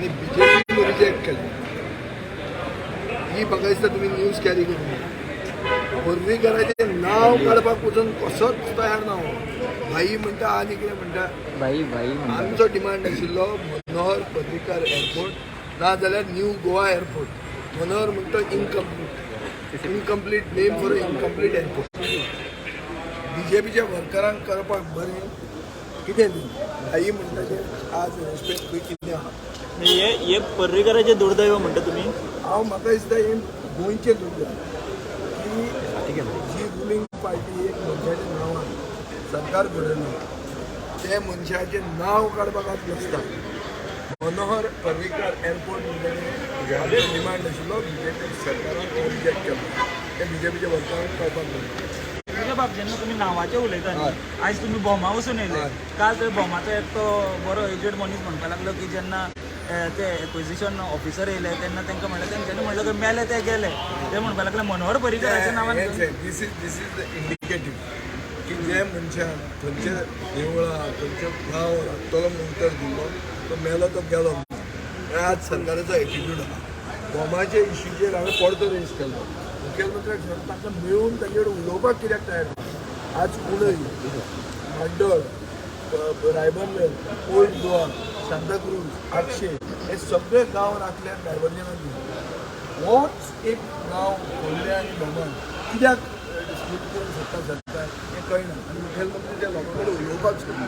आनी बीजेपीन रिजेक्ट केलें. ही म्हाका दिसता तुमी न्यूज कॅरी करूंक. पर्रीकराचें नांव काडपाक वचून कसोच तयार ना हो. भाई म्हणटा आनी कितें म्हणटा. भाई भाई म्हणटा. आमचो डिमांड आशिल्लो मनोहर पर्रीकर एअरपोर्ट ना जाल्यार न्यू गोवा एअरपोर्ट. मनोहर म्हणटा incomplete, incomplete name for incomplete airport. बीजेपीच्या वर्करांक करपाक बरें कितें न्ही. भाई म्हणटा तें आज रेस्पेक्ट खंय कितें आहा. हे हे पर्रीकराचें दुर्दैव म्हणटा तुमी? हांव म्हाका दिसता हें गोंयचें दुर्दैव की जी रुलींग पार्टी एक मनशाच्या नांवान सरकार घडयलें, ते मनशाचें नांव काडपाक आज नासता. मनोहर पर्रीकर एअरपोर्ट म्हणजे डिमांड आशिल्लो, बीजेपी सरकारान तो रिजेक्ट केलो. ते बीजेपीच्या वर्करांक कळपाक जाय. बाब, जेन्ना तुमी नांवाचें उलयता न्ही, आयज तुमी भोमा वचून येयले. काल थंय भोमाचो एकटो बरो एजेड मनीस म्हणपाक लागलो की जेन्ना ते एक्विजिशन ऑफिसर येयले तेन्ना तांकां म्हणलें, तेंच्यांनी म्हणलें की मेले ते गेले. ते म्हणपाक लागले मनोहर पर्रीकराच्या नांवान. This is the indicative की जे मनशान खंयच्या देवळां, खंयच्या गांव राखतलो म्हूण उतर दिल्लो, तो मेलो तो गेलो. म्हळ्यार आज सरकाराचो एटिट्यूड आहा. भोमाच्या इश्यूचेर हांवें पडतो रेज केलो. मुखेलमंत्र्याक सांगता, ताका मेळून ताचे कडेन उलोवपाक कित्याक तयार ना? आज कुंडय, म्हाड्डोळ, रायबंदर, ओल्ड गोवा, सांताक्रूज, आगशे हे सगळे गांव राखल्यार डायवर्जनाक दिले. होच एक गांव खोर्ले आनी भोमान कित्याक डिस्प्यूट करून सत्ता सरकार हें कळना आनी मुखेलमंत्री त्या लोकां कडेन उलोवपाक सोदना.